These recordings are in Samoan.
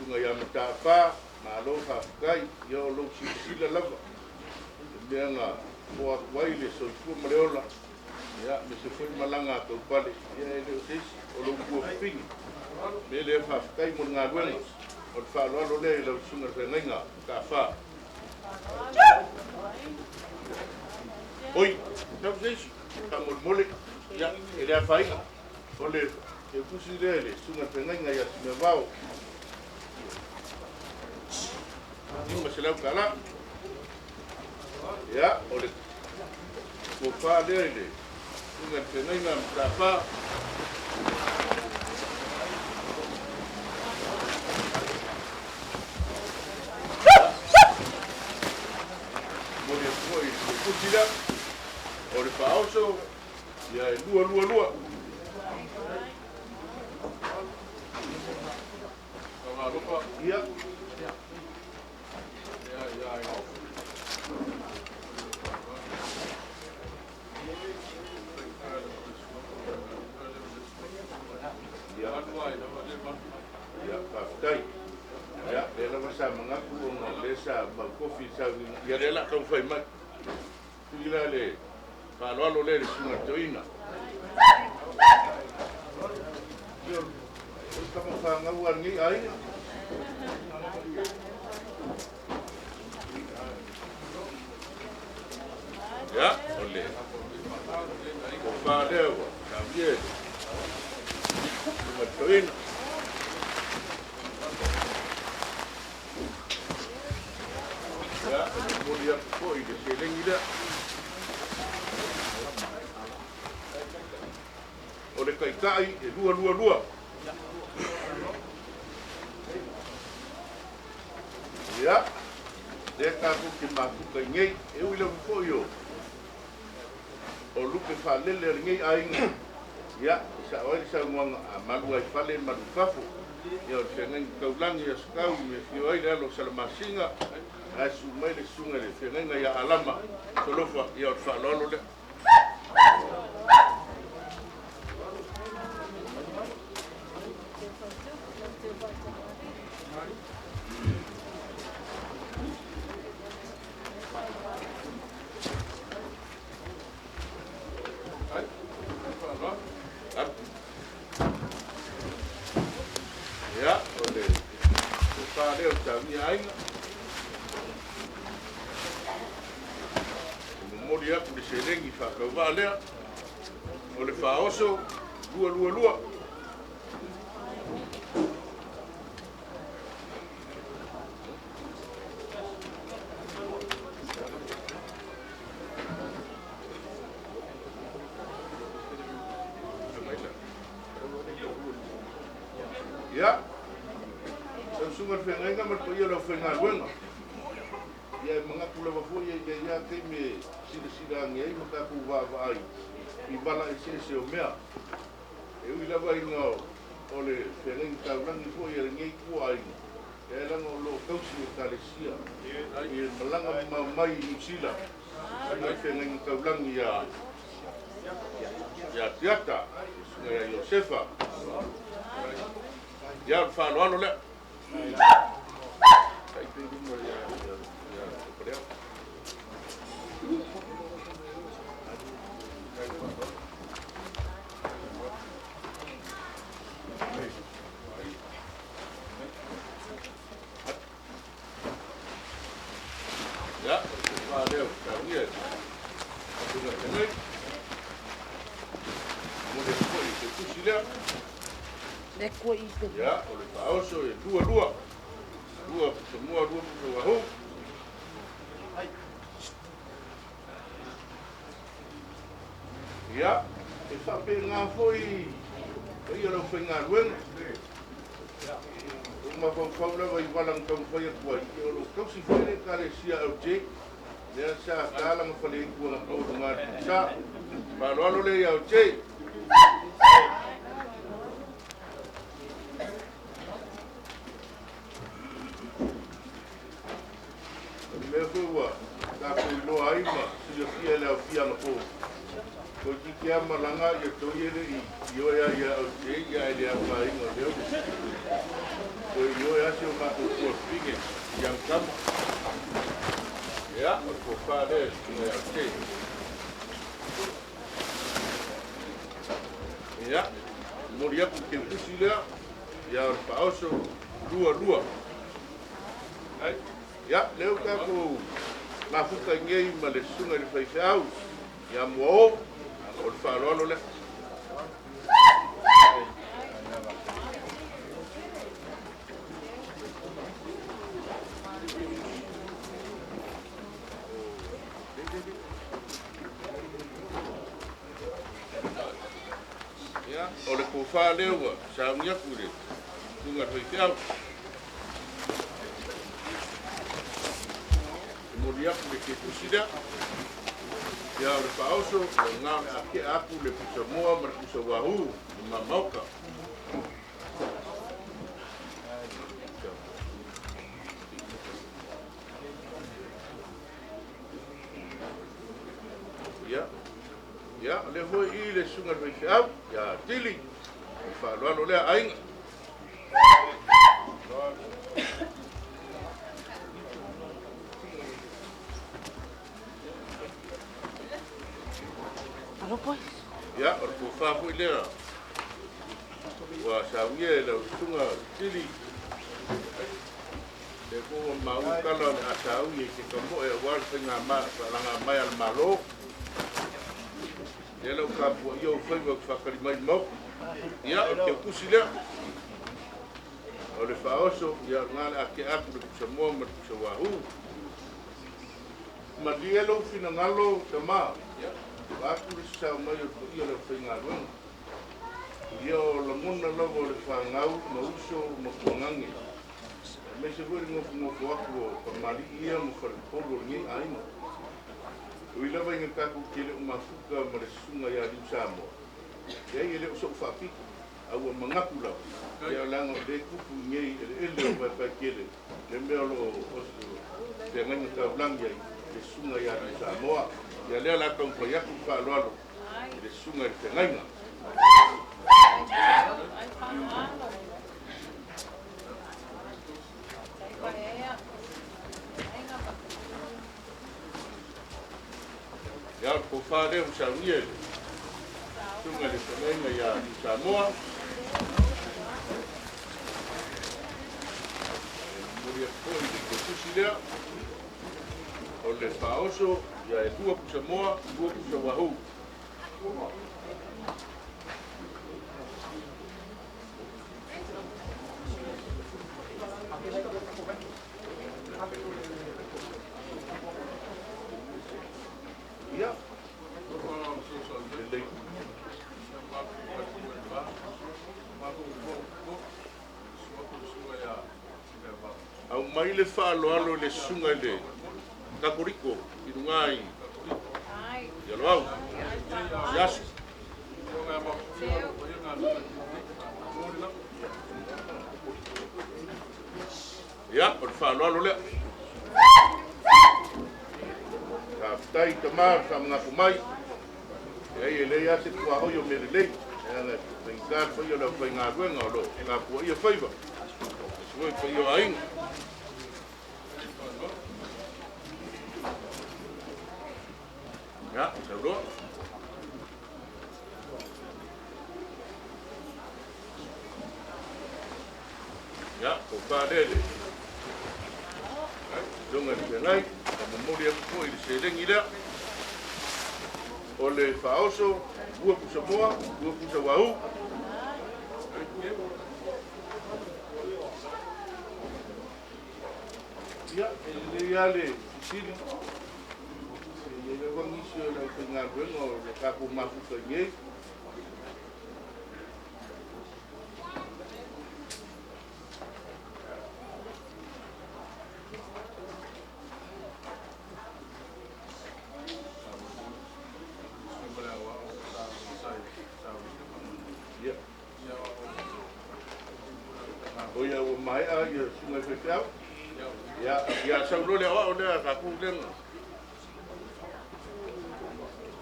Susuga ia Mata'afa, malo faafetai, ia o lou silasila lava i mea na foa atu ai le soifua ma le ola, ia aemaise foi malaga a taupale, ia e le o se isi, o lou tuafafine. O le mea lea faafetai mo le galuega, o le faaaloalo lea i lau Susuga i le Feagaiga Mata'afa. Oi, tau se isi, faamolemole, ia e le afaina, o le teutusi lea i le Susuga i le Feagaiga ia Simiavao. $500. Ia, o le tofa lea i le Susuga i le Feagaiga Mata'afa. Momoli atu foi i le teutusi lea. O le faaoso, ia e lua lua lua. Ia. Ia, ia, faafetai. Ia, lea lava sa manatu ona o lea sa mautofi i le sauniga. Ia, lea o le a taumafai mai. Tui la le faaaloalo lea i le Susuga i le Toeaina. Ia, o le tama fanau a lenei aiga. Ia, o le tofa lea ua saunia e le Susuga i le Toeaina. Ia, e momoli atu foi le seleni lea. O le taitai e lua lua lua. Ia, lea tatou te mafuta i nei, e ui lava foi o lupe faalele a lenei aiga, ia, e sao ai le saunoaga, a malu lava i fale, e malu i fafo. Ia, o le feagaiga taulagi i Asotau i mea e afio ai le alo o Salamasina, ae susu mai le susuga i le feagaiga ia Alama Solofa, ia, o le faaaloalo lea. Ia, o le tofa lea o le saunia aiga. E momoli atu le seleni faatauvaa lea. O le faaoso, lua lua lua. Ia, lau Susuga i le Feagaiga ma le paia o le aufaigaluega. Ia e manatu lava foi e i ai lava taimi e silasila ane ai ma tatou vaavaai i vala eseese o mea. E ui lava ina o le feagaiga taulagi foi a lenei ituaiga, ia leaga o lo o tausi e Ekalesia i le malaga mamao mai i Niu Sila, susuga i le feagaiga taulagi ia Tiata, le susuga ia Iosefa. Ia, o le faaaloalo lea. Ia, o le tofa lea ua saunia e le Susuga Fetalai. Momoli atu foi le tusi lea. Ia, o le faaoso e lua lua. Lua pusamua, lua pusauahu. Ia, e faapena foi paia o le aufaigaluega. Ua mafaufau lava i vala na taumafai atu ai, ia o lo o tausi foi le Ekalesia LJ, lea sa ta lana faleitu anapo i luga i le pogisa. Faaaloalo lea ia LJ. O le mea foi ua tatou iloa ai ma silafia e le aofia anapo, toeitiiti lava malaga toi e le i ioe lava ia LJ, ae le afaina o lea ua toe ioe lava si o matou. tama. Ia, o le tofa lea i le susuga ia Te. Ia, momoli atu le teutusi lea, ia o le faaoso 22. Ai, ia, lea ua tatou mafuta i nei ma le susuga i le faifeau ia Muao, o le faaaloalo lea. Ia, o le tofa lea ua sauni atu i le susuga i le faifeau. E momoli atu le kefusi lea. Ia, o le faaoso, o lena o le a tea atu le pusamoa ma le pusauahu i mamaoka. Ia, ia, o lea foi i le susuga i le faifeau, ia Tili, o le faaaloalo lea aiga. Ia, o le tofa foi lea ua saunia e lau susuga Tili. Lea foi ua maua tala o le a sauni e ke kamoe aua le faiga faalaga mai a le Malo. Lea lau tapuaia o faiva ou te faatali mai i le Maota. Ia, o le teutusi lea. O le faaoso, ia o lena o le a tea atu le pusamoa ma le pusauahu. Malie lou finagalo, tama, vaeatu le sasao mai o le paia o le aufaigaluega. Ia o lagona lava o le fanau ma uso ma tuagage, aemaise foi le nofonofo atu o tamalii ia ma falepolu o lenei aiga. Ui lava ina tatou te le o mafuta ma le susuga ia Liu Samoa, leai e le o so'u faapito, a ua manatu lava, ia leaga o lea e tupu i nei eleele o Paepaetele le mea o lo o feagaiga taulagi ai le susuga ia Liu Samoa. Ia lea o le a taumafai atu le faaaloalo i le susuga i le feagaiga. Ia, o le tofa lea ua saunia e le susuga i le feagaiga ia Liu Samoa. E momoli atu foi le kefusi lea. O le faaoso, ia e 2 pusamoa, 2 pusauahu. Ia, lelei. Aumai le faaaloalo i le susuga i le Katoriko i luga i Aloau. Iasu. Ia, o le faaaloalo lea. Faafetai tama le faamanatu mai. Leai e leai lava se tuaoi o mea lelei. Leaga e faigata le faia o le aufaigaluega o lo o tapuaia faiva. Aemaise foi le paia o aiga. Ia, saunoa. Ia, tofa lea le susuga i le feagai, a momoli atu foi le seleni lea. O le faaoso, 2 pusamoa, 2 pusauahu. Ia, e lelei lava le fesili. E i ai lava nisi o le aufaigaluega o le tatou mafuta i nei. Ia. O ia ua maea ia susuga i faifeau. Ia, ia sau loa le aoao lea tatou lea.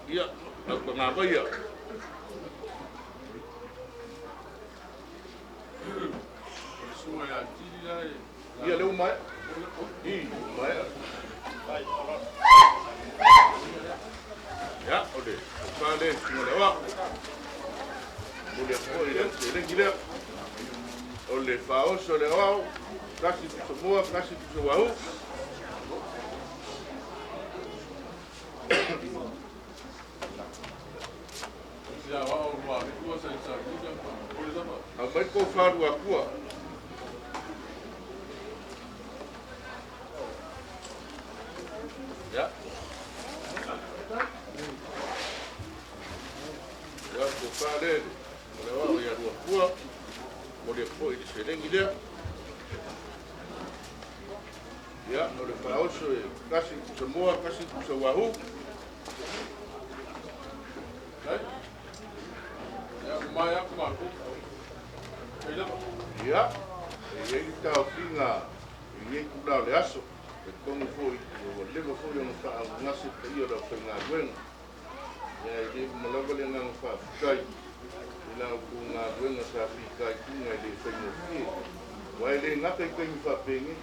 Ia, au tagavaia. Ia, lea ua maea. I, maea. Ia, o le tofa lea i le susuga i le aoao. Momoli atu foi lau seleni lea. O le faaoso o le aoao, tasi pusamoa, tasi pusauahu. Aumai kou falua akua. Ia. Ia, tofa lea o le aoao ia Luatua. Momoli atu foi le seleni lea. Ia, o le faaoso e tasi pusamoa, tasi pusauahu. Ia, e i ai le taofiga i lenei itula o le aso, e talitonu foi ua leva foi ona faaaaogagase le paia o le aufaigaluega. Ia, e le uma lava le agaga faafetai i la outou galuega sa fitaituga e le faigofie, aua e le gata i taimi faapenei,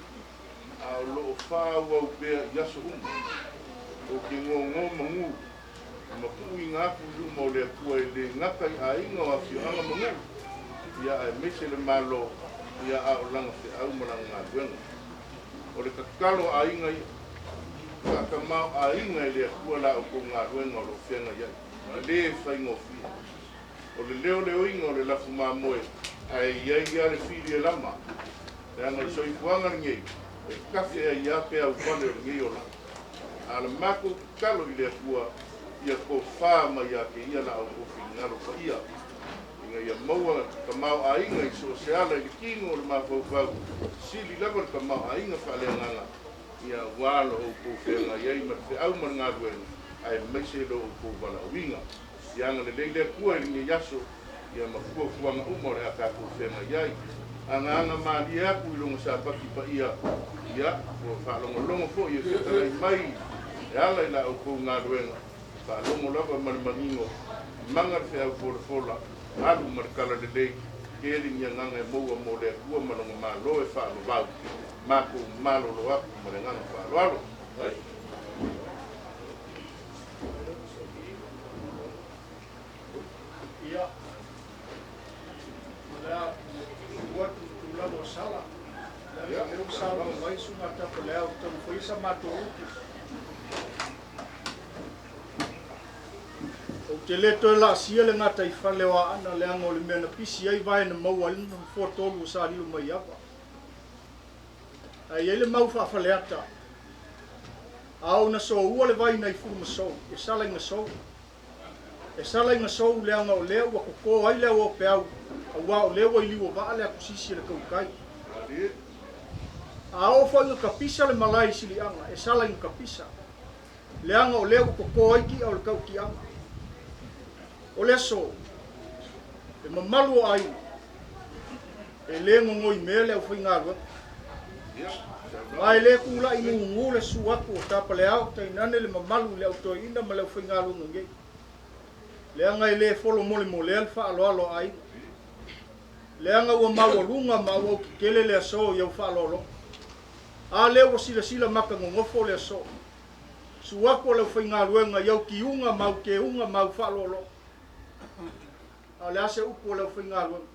a o lo o faaauau pea i aso uma. Ou te gogo manu ma tuuina atu i luma o le Atua e le gata i aiga o afioaga ma nuu, ia aemaise le Malo, ia a o lana feau ma lana galuega. O le tatalo a aiga ia, faatamaoaiga e le Atua la outou galuega o lo o feagai ai, e le faigofie. O le leoleoina o le lafu mamoe, ae i ai lava le fili e lama, leaga o le soifuaga lenei, e tafe ai lava peauvale o lenei olaga. A o le matou tatalo i le Atua, ia tofa mai ia te Ia la outou finagalo paia, ina ia maua le tamaoaiga i so o se ala i le kino o le mafaufau, sili lava le tamaoaiga faaleagaga, ia aua lo outou feagai ai ma le feau ma le galuega, aemaise lo outou valaauina. Ia agalelei le Atua i lenei aso, ia ma fuafuaga uma o le a tatou feagai ai. Agaaga malie atu i lona Sapati paia, ia, ua faalogologo foi e fetalai mai e ala i la outou galuega, faalogo lava ma le manino, maga le feau folafola, alu ma le talalelei, tele ni agaga e maua mo le Atua ma lona Malo e faalovau, matou malolo atu ma le agaga faaaloalo. Ia, o le a tuu atu i le tulaga o sala, leaga o lea ua saunoa mai le Susuga ia Tapaleau e taumafai sa matou upu. Ou te le toe laasia le gataifale o Aana leaga o le mea na pisi ai vae na maua ai le nofoa tolu o Salilo Maiava. Ae i ai le mau faa-Faleata, a oo ina soua le vai nai Fulumasou, e sala ina sou. E sala ina sou leaga o lea ua totō ai le auaopeau auā o lea ua i liuovaa le atusisi a le tautai. A oo foi ina tapisa le malae i Siliaga, e sala ina tapisa, leaga o lea ua totō ai ti'a o le tautiaga. O le aso, le mamalu o aiga, e le gogoimea le aufaigaluega. Ma e le tula'i gugu le susu atu o Tapaleao tainane le mamalu i le au toeaina ma le aufaigaluega nei, leaga e le folo molemolea le faaaloalo a aiga. Leaga ua maualuga ma auautetele le aso i au faaaloaloga. A lea ua silasila maka nonofo le aso. Susu atu o le aufaigaluega i au tiuga ma au teuga ma au faaaloaloga. A o le a se upu a le aufaigaluega?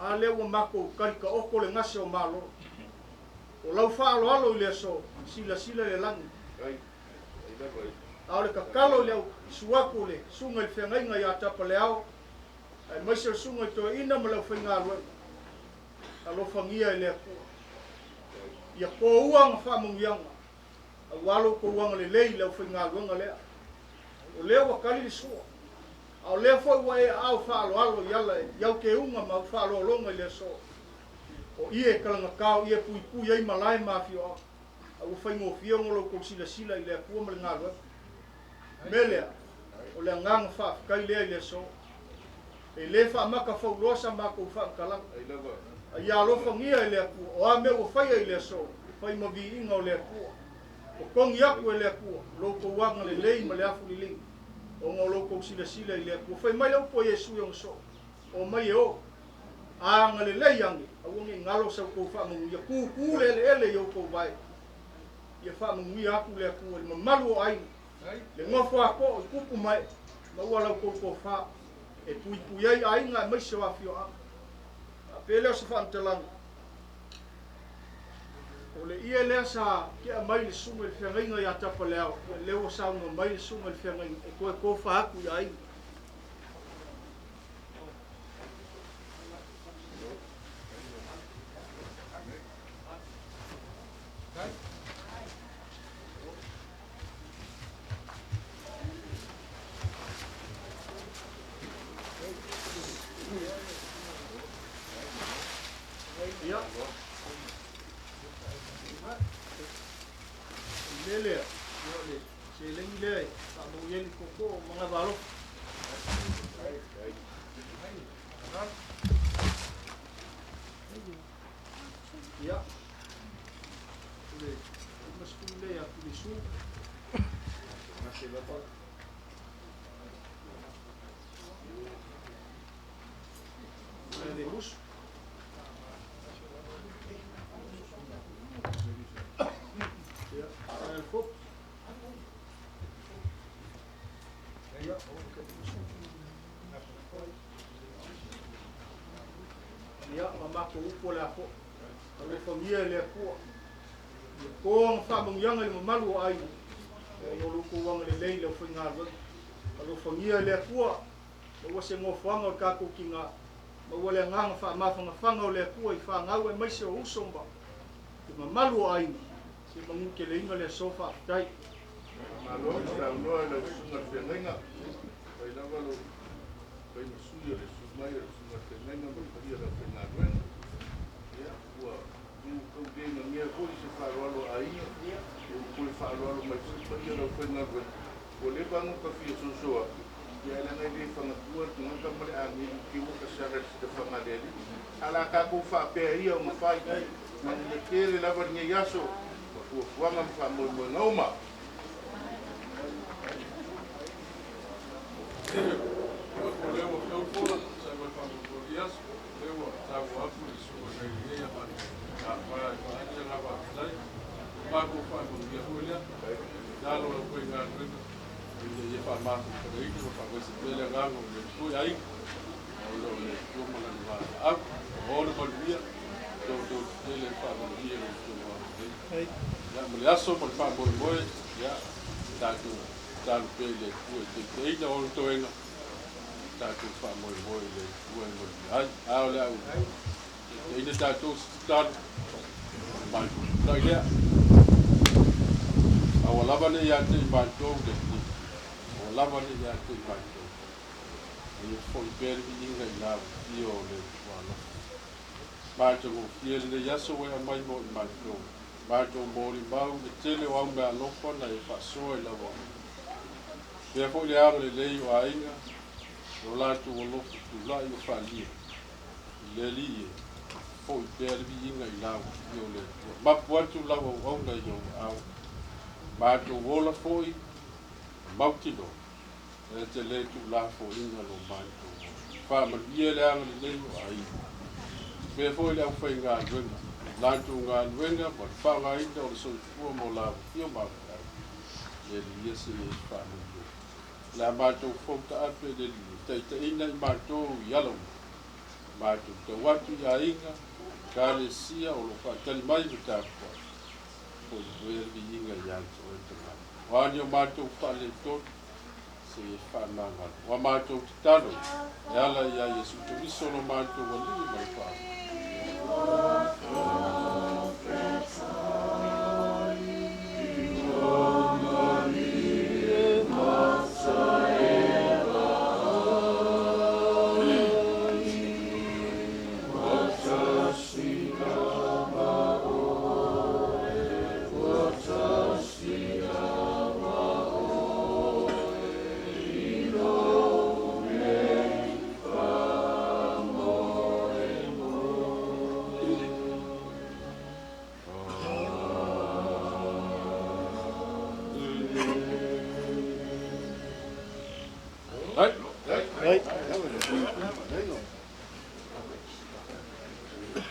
A lea ua matou tali taoto le gase o Malo. O lau faaaloalo i le aso, silasila i le lagi. A o le tatalo i le au suaku o le susuga i le feagaiga ia Tapaleao, aemaise o le susuga i Toeaina ma le aufaigaluega, alofagia e le Atua. Ia poua ana faamanuiaga, aua lo outou agalelei i le aufaigaluega lea. O lea ua tali le sua, a o lea foi ua e aao faaaloalo i ala i au teuga ma au faaaloaloga i le aso. O ie e talagata, o ie e puipui ai malae ma afioaga, a ua faigofie ona lo outou silasila i le Atua ma le galuega. O le mea lea, o le agaga faafetai lea i le aso. E le faamata fauloa sa matou faamatalaga. A ia alofagia e le Atua, o a mea ua faia i le aso, fai ma viiga o le Atua. Totogi atu e le Atua lo outou agalelei ma le afu liligi, ona o lo outou silasila i le Atua. Fai mai le upu a Iesu i ona soo, Omai e o, a agalelei ane, aua ne i galo sa outou faamanuia, kūkū le eleele i outou vae. Ia faamanuia atu le Atua i le mamalu o aiga, le nofo a to'o i tupu ma ee, maua la outou tofā e puipui ai aiga aemaise o afioaga. Faapea lea o se faamatalaga, o le ie lea sa tea mai le susuga i le feagaiga ia Tapaleao, ia lea ua saunoa mai le susuga i le feagaiga e toe tofa atu i aiga. Ia, o le mea lea, ia o le seleni lea e faamaui ai le tootoo o Manava Alofa. Ia, o le 50 lea ia Tulisu. Le usu. Ia, le fopu. Ia, ia, ma matou upu o le a fo'i. Alofagia e le Atua. Ia toa ma faamanuiaga i le mamalu o aiga, ona o lo outou agalelei i le aufaigaluega. Alofagia e le Atua, maua se nofoaga o le tatou tina, maua le agaga faamafanafana o le Atua i fanau aemaise o uso ma le mamalu o aiga. Se manuteleina le aso, faafetai. Malo saunoa i lau susuga i le feagaiga. Fai lava lou fai ma sui o le susu mai o le susuga i le feagaiga ma le paia o le aufaigaluega. Ia, ua tau le gagea foi se faaaloalo a aiga, ia ua toe faaaloalo mai foi le paia o le aufaigaluega. Ua leva ona ta fia soso atu, ia leaga e le fagatua le tagata ma le agelu te ua kasala i le sitafaga a le alii. A o le a tatou faapea ia ona fai, manuia tele lava lenei aso ma fuafuaga ma faamoemoega uma.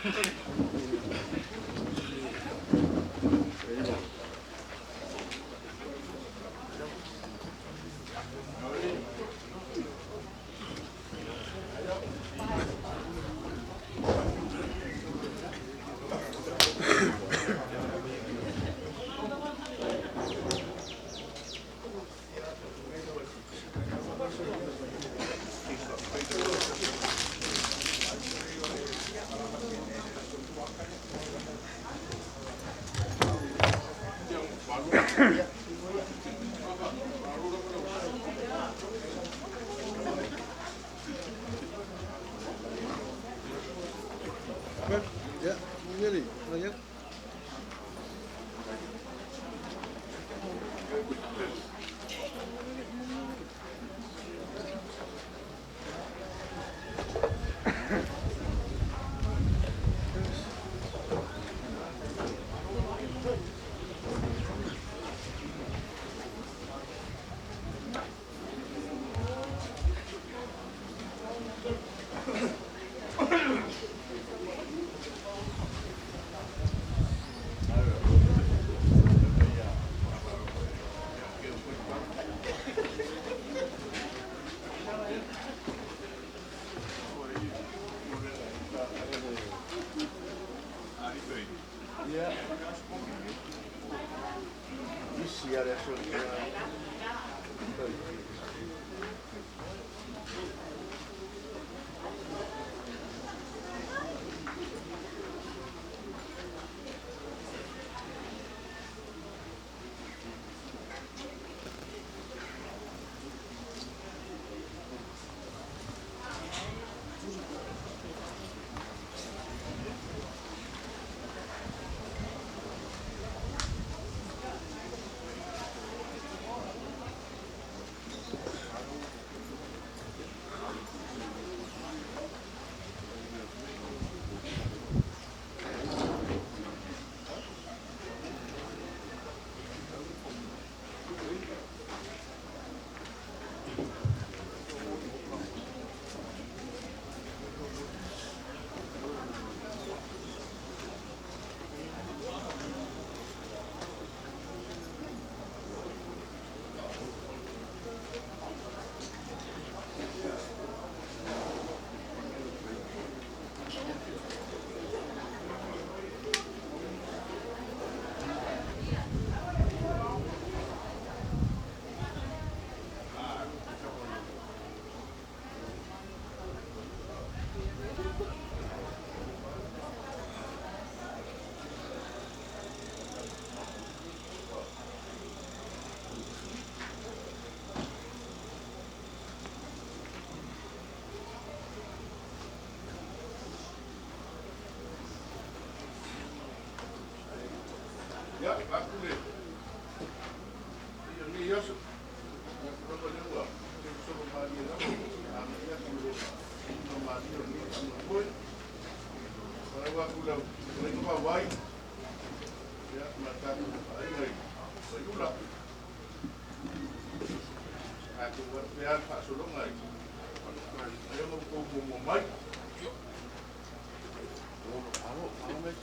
Ia, aku le. Ia, ni aso. Ia, kura le ua. Te solo malie la. Ana ia ku le. No malie o ni ama koe. Para ua ku lau. Le nga wai. Ia, ma tātou ai ngai. Sa yula. A ku wa pe al fa solo ngai. Ai mo ko mo mo mai. Alo, alo, mai.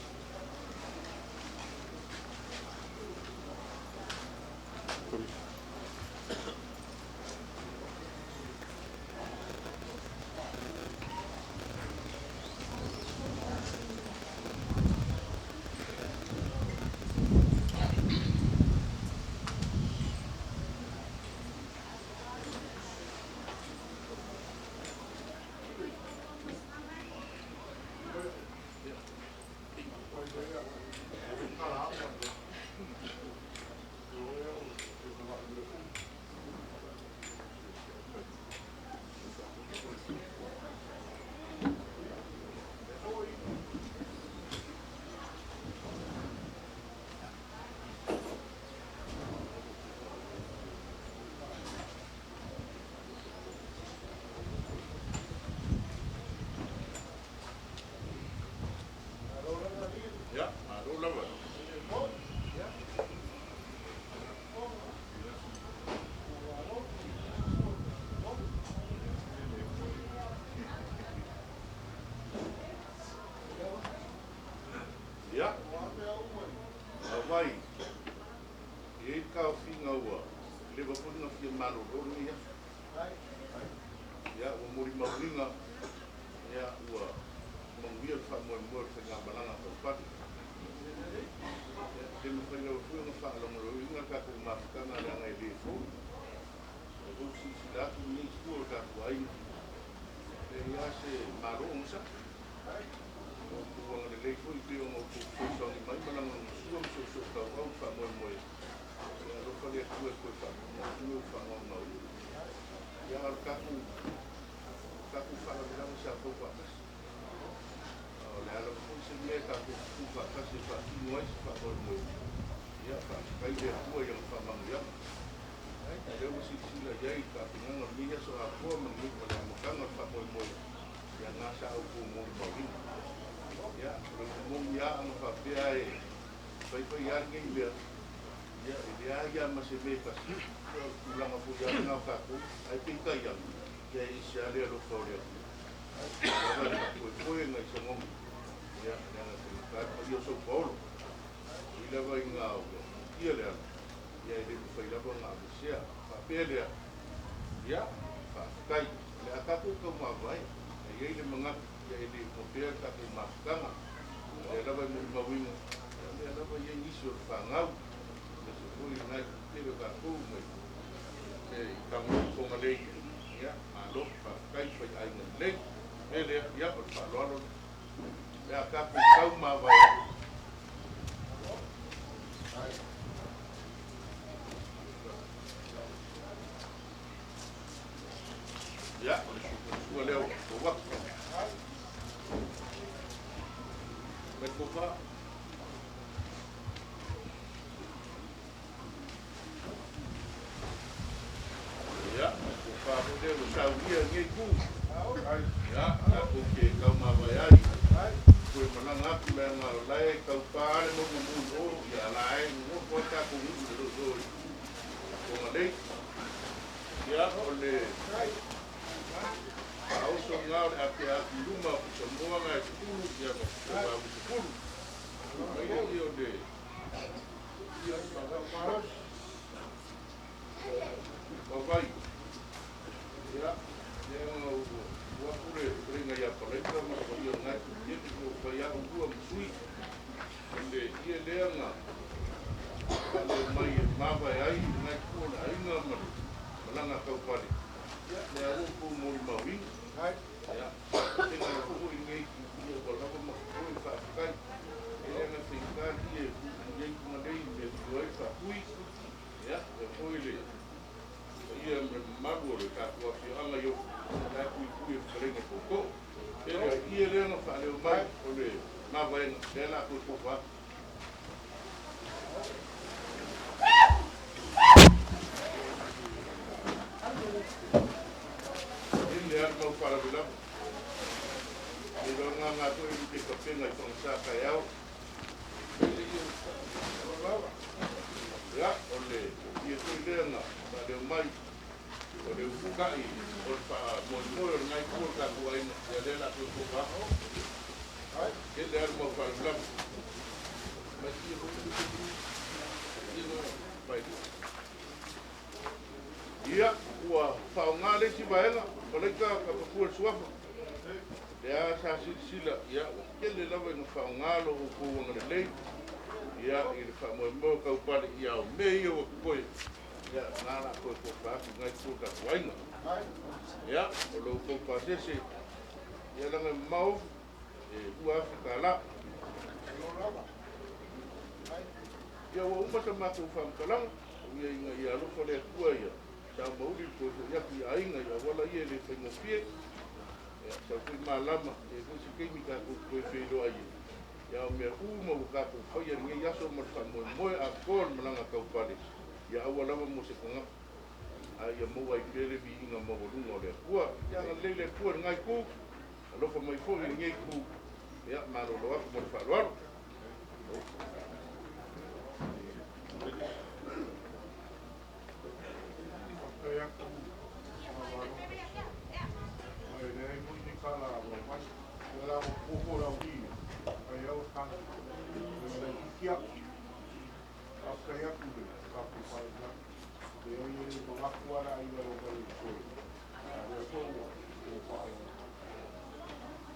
ia malolo lenei aso. Ia, ua molimauina, ia, ua manuia le faamoemoe o le faigamalaga taupale. Ia, le mafai lava foi ona faalogologoina le tatou mafutaga leaga e le fou. E tou silasila atu lenei itu o le tatou aiga, e leai lava se malo onosai. O outou agalelei foi pei ona outou fesoasoani mai ma lagolagosua ma soosootauvau i le faamoemoe. Ia alofa le Atua e toe faapuuna atu mea ua faagaogaoina. Ia, a o le tatou, tatou faalavelave sa fau faatasi. O le a lava foi se mea e tatou tutu faatasi e faatino ai se faamoemoe, ia faafetai le Atua i ana faamanuiaga. O lea ua silasila i ai i le tapenaga o lenei aso atoa ma lenei ma le amataga o le faamoemoe, ia na sa outou molimauina. Ia, o le upu moni lava ana faapea e faifai lava lenei mea, ia e leai lava ma se mea e tasi. Ia o le tulaga foi lava lena o tatou, ae peitai ane, ia e ese lava le alofa o le Atua. Ia lava e faafoefoe nai sagogi, ia leaga e faigata le paia o Saupaolo. E ui lava ina ua mutia le ala, ia e le mafai lava ona aveesea. Faapea lea, ia, faafetai, o le a tatou taumavae. E i ai le manatu, ia e le uma pea le tatou mafutaga. O lea lava e molimauina, ia o lea lava e i ai nisi o le fanau, aemaise foi lena itu tele o tatou mai i Tagoai i Fugalei. Ia, malo, faafetai, faiaiga lelei. O le mea lea, ia, o le faaaloalo lea. O le a tatou taumavae atu. Ia, o le sua lea ua tou atu. Mai tofa. Ia, mai tofa foi lea ua saunia i lenei itu. Ia, tatou te taumavae ai. Toe malaga atu leaga o la e taupa le mauga mu i o, ia la e nonofo ai tatou nuu i le o i Fugalei. Ia, o le faaoso lena o le atea atu i luma o Samoa na e sefulu, ia ma Pusavalu sefulu. Mai le ia o le ia Vaivai. Ia, lea na ua atu le fetalaiga ia Palaika ma le paia o lena itu ieli, ua fai lava ulua ma sui. O le ie lea na faaleo mai e mavae ai lena itu o le aiga ma le malaga taupale. Ia, lea ua outou molimauina. Ia, tele atu foi lenei itu, ia ua lava ma totoe le faafetai. E leaga e faigata le ie e tuutuu i ai Fugalei i mea fua ai le faatui. Ia, lea foi le paia ma le mamalu o le tatou afioaga i Ofu, la e puipui e fetalaiga i tootoo. Tele o ie lea na faaleo mai o le mavaega, lea o le a toe tofa atu. Tele lava le mau faalavelave. Seiloga lava foi e te tapena i Fagasa taeao. Ia, o le ie foi lea na faaleo mai o le ufukai o le faamoemoe o lena itu o le tatou aiga, ia lea o le a toe tofa atu. Tele lava le mau faalavelave. Mai ia foi mai. Ia, ua faaaoga le isi vaega, Palaika Kapapua le suafa. Lea sa silasila, ia, ua tele lava ina faaaoga lo outou agalelei, ia, i le faamoemoe o taupale, ia, o mea ia ua totoe, ia, na la toe tofa atu i nai tua tatou aiga. Ia, o lo outou pasese, ia, laga e mamao, e $2,000. Ia, ua uma sa matou faamatalaga, o ia ina ia alofa le Atua ia sa mauli le toe foi atu i aiga i auala ia e le faigofie. Ia, sau foi malama, e foi se taimi tatou toe feiloai ai. Ia, o mea uma ua tatou faia i lenei aso ma le faamoemoe atoa o le malaga taupale, ia aua lava mo se tagata, a ia maua ai pea le viiga maualuga o le Atua. Ia agalelei le Atua i lena itu, alofa mai foi i lenei itu. Ia, malolo atu ma le faaaloalo. Faafetai atu Malo. Ai leai foi ni tala ua mai. Ia la ua fofo le au ai au tala. Le laitiiti atu. Faafetai atu le tatou faalavelave. Leai e le manatu lava le aiga e omai e toe, a o lea foi ua ou faalogo.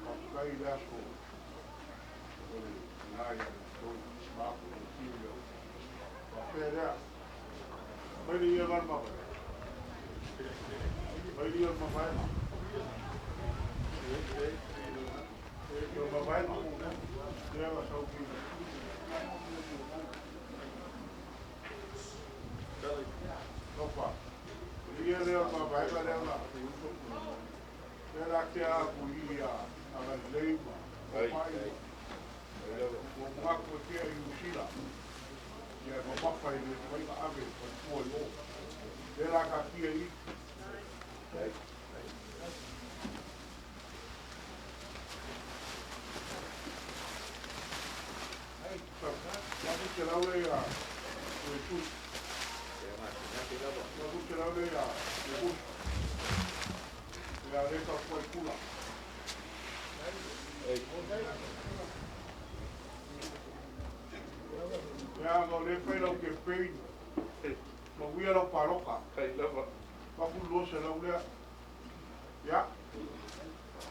Faafetai i le aso o le ina ia outou ma aku i le fiu ia upu. Faapea lea, mai le ia la le mavaega. Mai le ia le mavaega. Le mavaega. Lea na sau ki. Tofa. Le ia lea o le mavaega lea na. Lea la tea aku i ia a Galilei ma Ai. Papai. Ai lava. Ua manatu e tea i Niu Sila. Ia e mamafa i le mafai ona ave e faletua i o. Lea la taatia i i. Ai. 800 lea ia Iesu. 800 lea ia Iesu. Ia le ka fai kula. Ai. Ia no le fai lau campaign. Manuia lau paloka. Ai lava. 200 lea. Ia.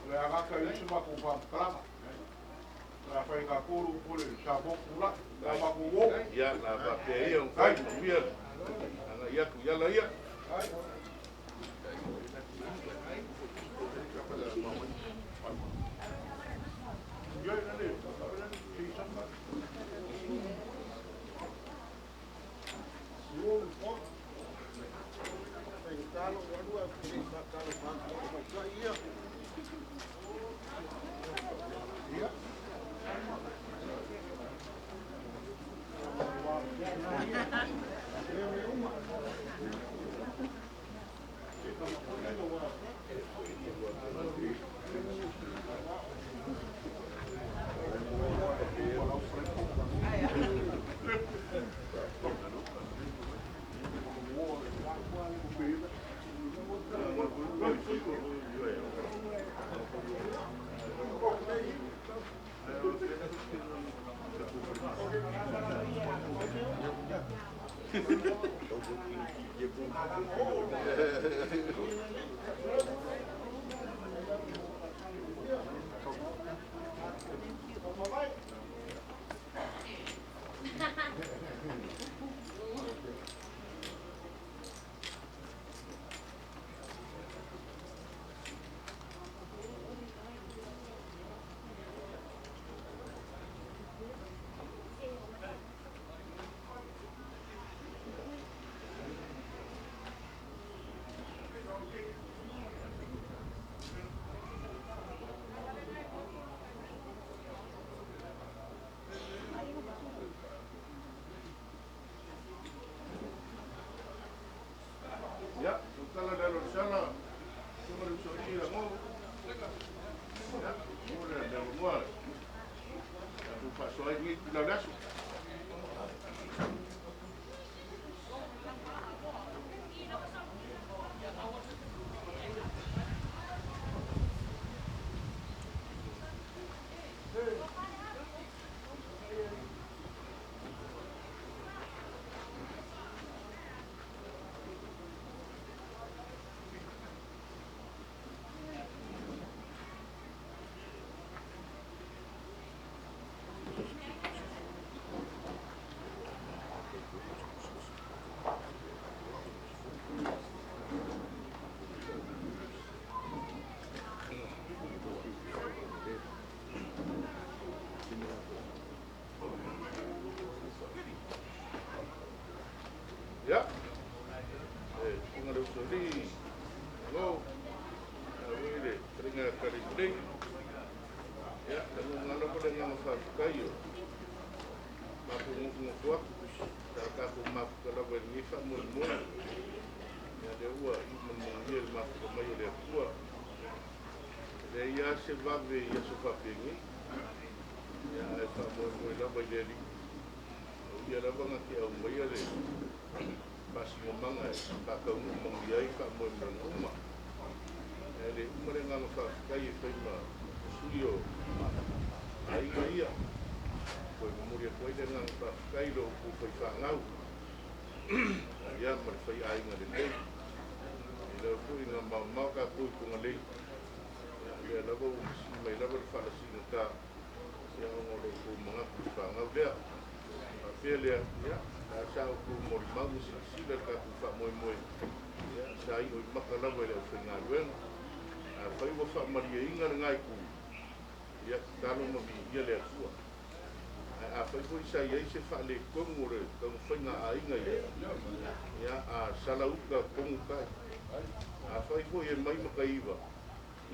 O le agata i se matou faamatalaga. La fai ka kolu pole sa moku la. La makou o. Ia, na faapea ia ona fai manuia. Agai atu i ala ia. Ia ina le. Seisa. Ia. Ia, tautala le alo o le sala, susuga le usoalii Lagō. Ia, mo le avanoa tatou faasoa ai lenei itula o le aso. Ia, e susuga le usoalii Lagō, taua i le fetalaiga ia Kaleipulei. Ia, lagona lava le agaga faafetai o matou nofonofo atu, sa tatou mafuta lava i lenei faamoemoe. Ia, lea ua iu ma le manuia i le mafuta mai o le Atua. E leai lava se vave i aso faapenei. Ia, ae faamoemoe lava i le Alii. O ia lava na te aumaia le faasinomaga e faataunuu manuia ai faamoemoega uma. E le uma le agaga faafetai e fai ma sui o aiga ia. Toe momoli atu ai le agaga faafetai i lo outou faifāgau. Ia ma le faiaiga lelei. E lava foi ina maomao tatou i Fugalei, ia lea lava ua masii mai lava le faalasigata, ia ona o lo outou manatu i le fanau lea. Faapea lea, ia, la sa outou molimau ma silasila i le tatou faamoemoe, ia, sa i'o i maka lava i le aufaigaluega. Afai ua faamalieina lena itu, ia tatalo ma viia le Atua. Ae afai foi sa i ai se faaletonu o le taumafaiga a aiga ia, ia a sala uta tonu tai. Afai foi e mai Mataiva,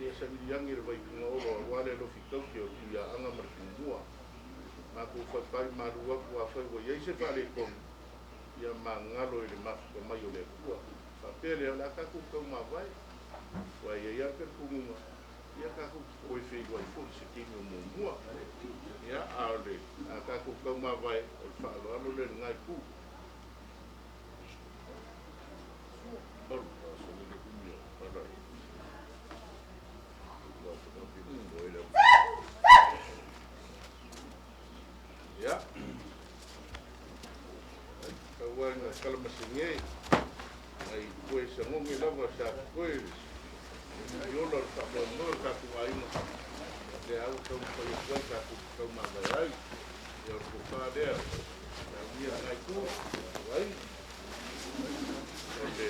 ia saili ane le Vaifugaolo aua le alofi tauti o Tuiaana ma le Tumua. Matou faipai malu atu afai ua i ai se faaletonu, ia magalo i le mafuta mai o le Atua. Faapea lea, o le a tatou taumavae, aua e i ai lava le talitonuga, ia tatou te toe feiloai foi i se taimi o muamua. Ia, a o le a tatou taumavae, o le faaaloalo lea i lena itu. Ia, tau lava ina kalamasege, nai koe sagogi lava sa totoe i ola o le faamoemoe o le tatou aiga, lea ua taumafai atu ai tatou te taumavae ai. Ia, o le tofa lea, saunia lena itu, tatou aiga. O le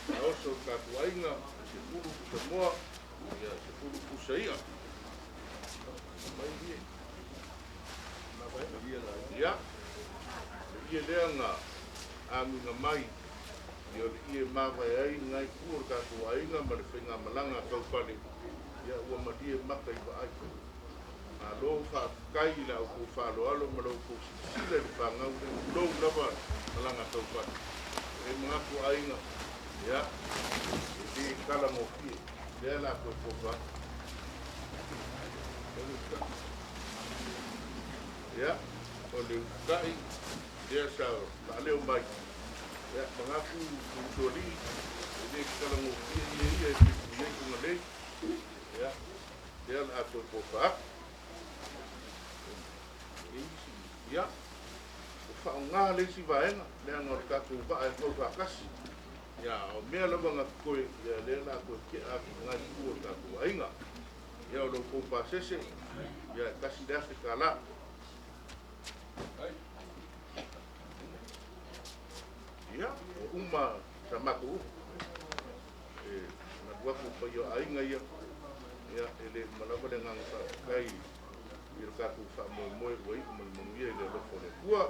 faaoso o le tatou aiga, 10 pusamoa, ia 10 pusa i'a. Mai ie. Ia, o le ie lea na agiga mai, ia o le ie mavae ai lena itu o le tatou aiga ma le faigamalaga taufale, ia ua malie maka i vaai. Malo faafetai i la outou faaaloalo ma la outou silasila i le fanau lea, tulou lava malaga taufale. E manatu aiga, ia, e le talagofie, lea la toe tofa atu. Ia, o le ututai, lea sa faaleo mai, ia, manatu usualii, e le talagofie ia ia e puipui ai Fugalei, ia, lea la toe tofa atu. Ia, ua faaaoga le isi vaega, leaga o le tatou vaa e fau faatasi. Ia, o mea lava na totoe, ia lea la toe tea atu i lena itu o le tatou aiga. Ia, o lo outou pasese, ia, e $1,000. Ia, ua uma sa matou upu. E manatu atu paia o aiga ia, ia, e le uma lava le agaga faafetai i le tatou faamoemoe ua iu ma le manuia i le alofa o le Atua.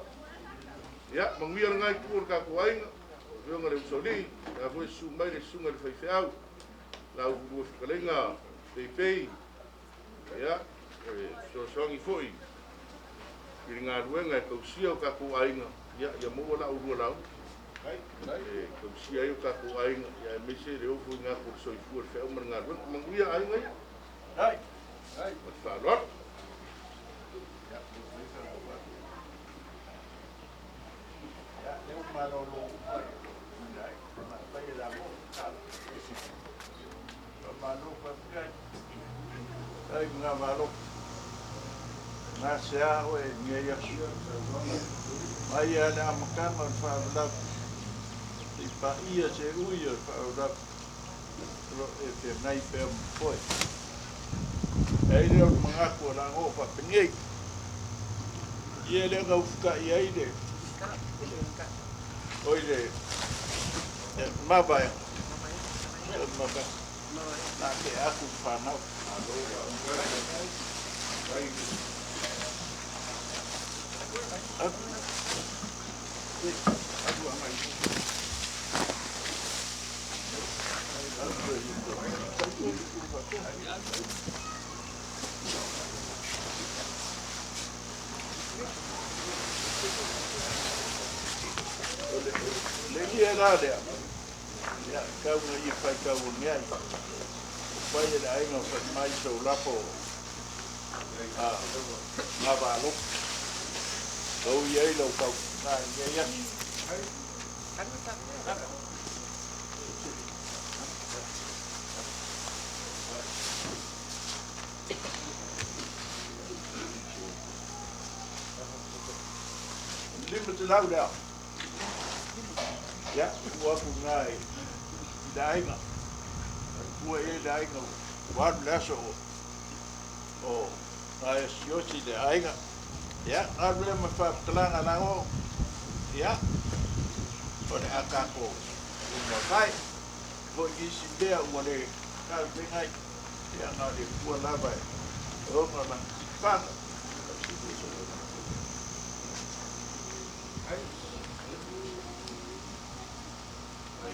Ia, manuia lena itu o le tatou aiga, lau Afioga i le Usoalii, la foi e susu mai le susuga i le faifeau, lau lua fetalaiga Peipei, ia, e fesoasoani foi i le galuega e tausia o tatou aiga, ia, ia maua la ulua lauga e tausia ai o tatou aiga, ia aemaise le ofoina atu o le soifua, le feau ma le galuega. Manuia aiga ia. Ma le faaaloalo. Gasea oe i lenei aso. Mai lava i le amataga o le faalavelave, seia paia se ui o le faalavelave o lo o e feagai pea ma foe. E ai lea o le manatu o le a oo faapenei. Ia lea na ufutai ai le oi le mavaega. Na te atu fanau. Le ie la lea, ia, tau ina ia faitauone ai. Ua fai e le aiga o Faimai sau lafo a Gavaalotu. Tau i ai lau faautuga i lenei aso. 500 lea. Ia, tuu atu lena i le aiga. Ua i ai le aiga ua alu le aso o gaosiosi le aiga. Ia, alu lea ma faamatalaga lago. Ia, o le a tatou uma fai. Foi nisi mea ua le talafeagai. Ia, na o le Atua lava e ona lana silafaga. Ai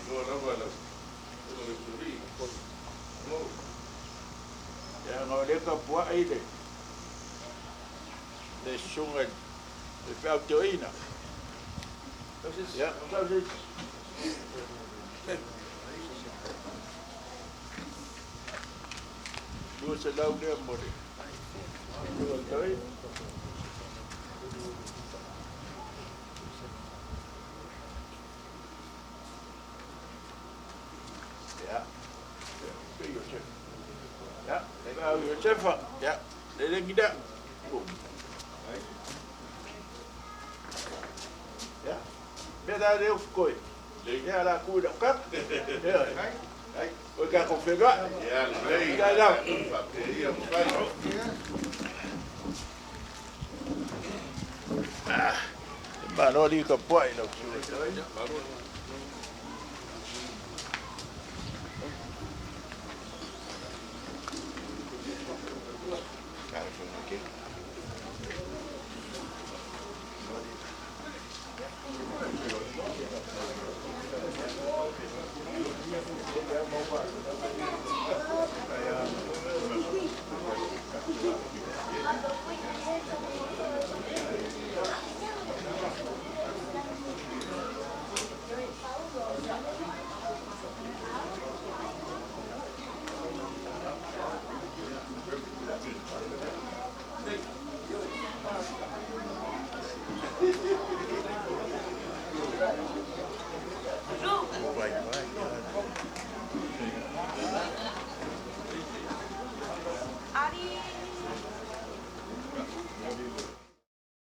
loa lava lau o le suri. Mo. Ia, na o le tapuai le susuga i le feau teoina. Ia, tau se 200 lea mo le susuga i le teoina. Ia, pe Iosefa. Ia, feau Iosefa. Ia, le lengi lea. Ia, mea la leo koe. Ia la ku lau kaka. Ia, ai, o ka ko whenua. Ia lelei. Ia lau. Faapea ia mafai. Malo li ka puai lau susuga. Malo.